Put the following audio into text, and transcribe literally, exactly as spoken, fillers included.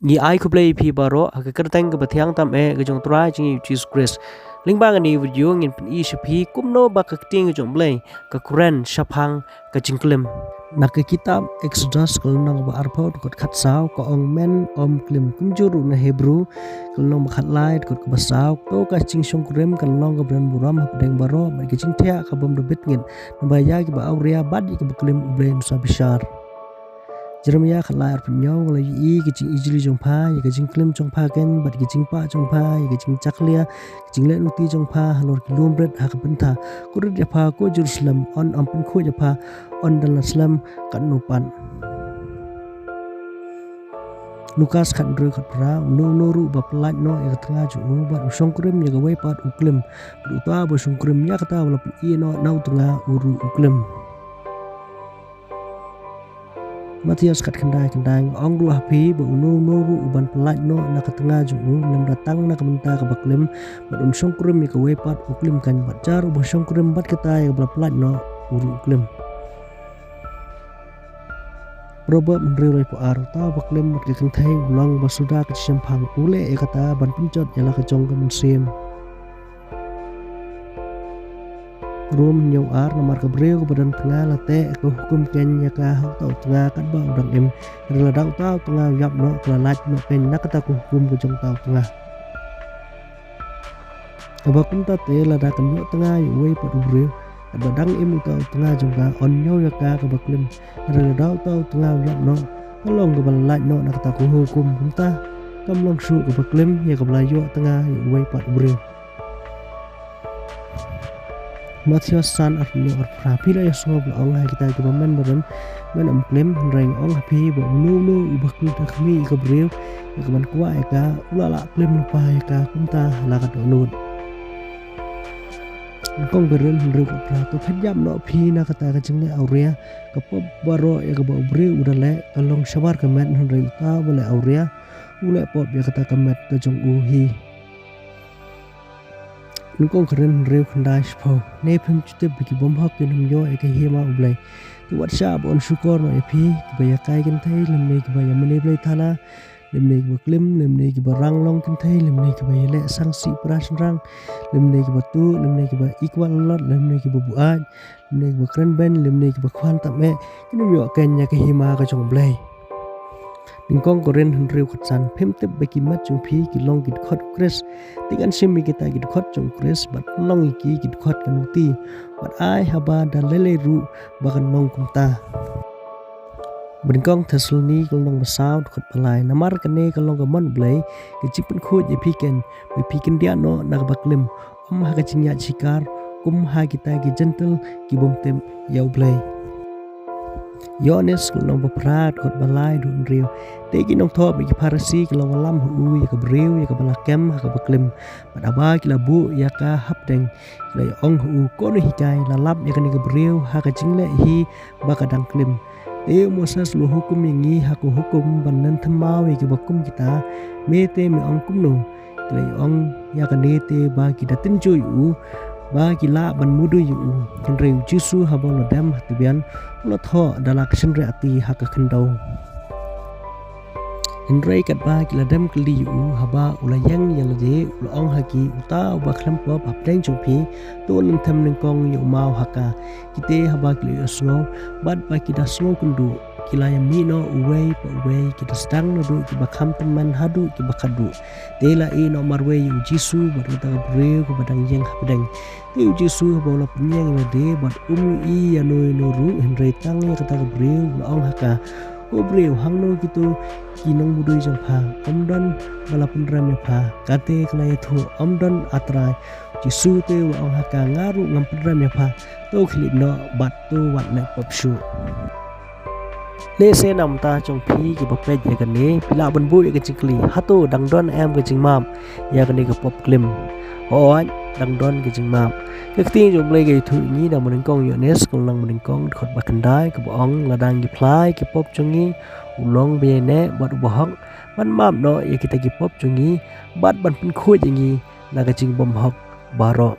Ngi ai khublei ïa phi baroh ha ka kyrteng kaba thiang tam eh ka jong U Trai jong ngi U Jisu Khrist. Lyngba kane ka video ngin pyni sha phi kumno ba ka ktien ka jong U Blei ka kren shaphang ka jingklim. Na ka kitab Exodus ka lynnong ba arphew dkhot khatsaw ka ong, "Men ym klim." Kumjuh ruh na Hebru ka lynnong ba khatlai dkhot kaba saw, "To ka jingshongkurim kan long kaba donburom hapdeng baroh, bad ka jingthiah ka bym da bit ngit, naba ïa kiba awria bad ïa kiba klim U Blei un sa bishar." Jeremiah khatlai arphew hynñiew, "Nga la ïohi ka jingijli jong pha, ïa ka jingklim jong pha keiñ, bad ka jingpah jong pha, ïa ka jingjakhlia, ka jingleh nuti jong pha halor ki lum rit ha ka bynta. Khuid rit ïa pha, ko Jerusalem, un ym pynkhuid ïa pha, un don la slem katno pat." Lukas khathynriew khatphra, "Uno uno ruh uba pyllait noh ïa ka tnga jong u bad u shongkurim ïa kawei pat u klim, bad uta uba shongkurim ïa kata ba la pyni noh na u tnga u ruh u klim." Mathaios khatkhyndai khyndai, "Nga ong ruh ha phi ba uno uno ruh uban pyllait noh na ka tnga jong u, lymda tang na ka bynta kaba klim, bad un shongkurim ïa kawei pat u klim keiñ, bad jar uba shongkurim bad kata ïa kaba la pyllait noh u ruh u klim." Proverb hynriew laiphew ar, "Uta uba klim bad ka kynthei u long ba suda ka jingshemphang, u leh ïa kata ban pynjot ïa la ka jong ka mynsiem." Rom hynñiew ar, "Namar ka briew kaba don tnga la teh ka hukum keiñ ïa ka ha uta u tnga katba u dang im. Hynrei lada uta u tnga u ïap noh, ka la lait noh keiñ na kata ka hukum ka jong uta u tnga. Haba kumta te, lada kan ïoh tnga ïa uwei pat u briew, katba dang im uta u tnga jong ka, un ñiew ïa ka kaba klim. Hynrei lada uta u tnga u ïap noh, ka long kaba la lait noh na kata ka hukum. Kumta kam long shuh kaba klim ïa kaba la ïoh tnga ïa uwei pat u briew." Mathaios san arphew hynñiew arphew phra, "Phi la ïohsngew ba la ong ha kita kiba men barim, 'Men ym klim,' hynrei nga ong ha phi ba uno uno uba khlad khmih ïa ka briew ïa kaban kwah ïa ka, u la lah klim lypa ïa ka kumta ha la ka dohnud." Nyngkong Korinth hynriew khatphra, "To phet ïap noh phi na kata ka jingleh awria. Ka pop baroh ïa kaba u briew u da leh ka long shabar ka met, hynrei uta uba leh awria u leh pop ïa kata ka met ka jong u hi." Nyngkong Korinth hynriew khyndai shiphew, "Ne phim ju tip ba ki bymhok kin ym ïoh ïa ka hima U Blei? Te wat shah ba yn shukor noh ïa phi, kiba ïa kai kynthei lymne kiba ïa mane blei thana, lymne kiba klim, lymne kiba rang long kynthei, lymne kiba ïaleh sangsi para shynrang, lymne kiba tuh, lymne kiba ikwal lot, lymne kiba buaid, lymne kiba kren beiñ, lymne kiba khwan tam eh, kin ym ïoh keiñ ïa ka hima ka jong U Blei." Nyngkong Korinth hynriew khatsan, "Phim tip ba ki met jong phi ki long ki dkhot U Khrist? Te ngan shim ïa kita ki dkhot jong U Khrist bad pynlong ïa ki ki dkhot ka nuti, bad ai haba da lei lei ruh ba kan long kumta." Ba nyngkong Thessaloni ka lynnong ba saw dkhot ba lai, "Namar kane ka long ka mon U Blei, ka jingpynkhuid ïa phi keiñ, ba phi kyndiah noh na kaba klim, ym ha ka jingïaid shikar kum ha kita ki jentil ki bym tip ïa U Blei." Ïoannis ka lynnong ba phra dkhot ba lai haduh hynriew, "Te ki nongthoh bad ki Pharisi ki la wallam ha u ïa ka briew ïa kaba la kem ha kaba klim, bad haba ki la buh ïa ka hapdeng, ki la ïa ong ha u, 'Ko Nonghikai, la lap ïa kane ka briew ha ka jingleh hi ba ka dang klim. Te u Moses u la hukum ïa ngi ha ka hukum ban lynthem maw ïa kiba kum kita, me te me ong kumno?' Ki la ïa ong ïa kane te ba ki da tynjuh ïa u, ba ki lah ban mudui ïa u. Hynrei U Jisu haba u la dem ha tbian, u la thoh da la ka shynriahti ha ka khyndew." Hynrei katba ki la dem kylli ïa u, haba u la ïeng ïa lade, u la ong ha ki, "Uta uba khlem pop hapdeng jong phi, to un lynthem nyngkong ïa u maw ha ka." Kita haba ki la ïohsngew bad ba ki da sngewkynduh, ki la ïa mih noh uwei pa uwei, ki da sdang naduh kiba kham tymmen haduh kiba khatduh. Te la ïeh noh marwei ïa U Jisu bad kata ka briew kaba dang ïeng hapdeng. Te U Jisu haba u la pynïeng ïa lade bad um ïohi ïano ïano ruh, hynrei tang ïa kata ka briew u la ong ha ka, "Ko briew, hangno kito ki nongmudui jong pha? Ym don ba la pynrem ïa pha?" Kata ka la ïathuh, "Ym don, A Trai." U Jisu te u la ong ha ka, "Nga ruh ngam pynrem ïa pha. To khie leit noh bad to wat leh pop shuh." Lehse na ka bynta jong phi kiba peit ïa kane, phi lah ban buh ïa ka jingkylli, "Hato dang don em ka jingmap ïa kane ka pop klim?" Hooid, dang don ka jingmap. Ka ktien jong U Blei ka ïathuh ïa ngi na ba nyngkong Ïoannis ka lynnong ba nyngkong dkhot ba khyndai kaba ong, "Lada ngi phla ïa ki pop jong ngi, u long ba ïaineh bad uba hok ban map noh ïa kita ki pop jong ngi bad ban pynkhuid ïa ngi na ka jingbymhok baroh."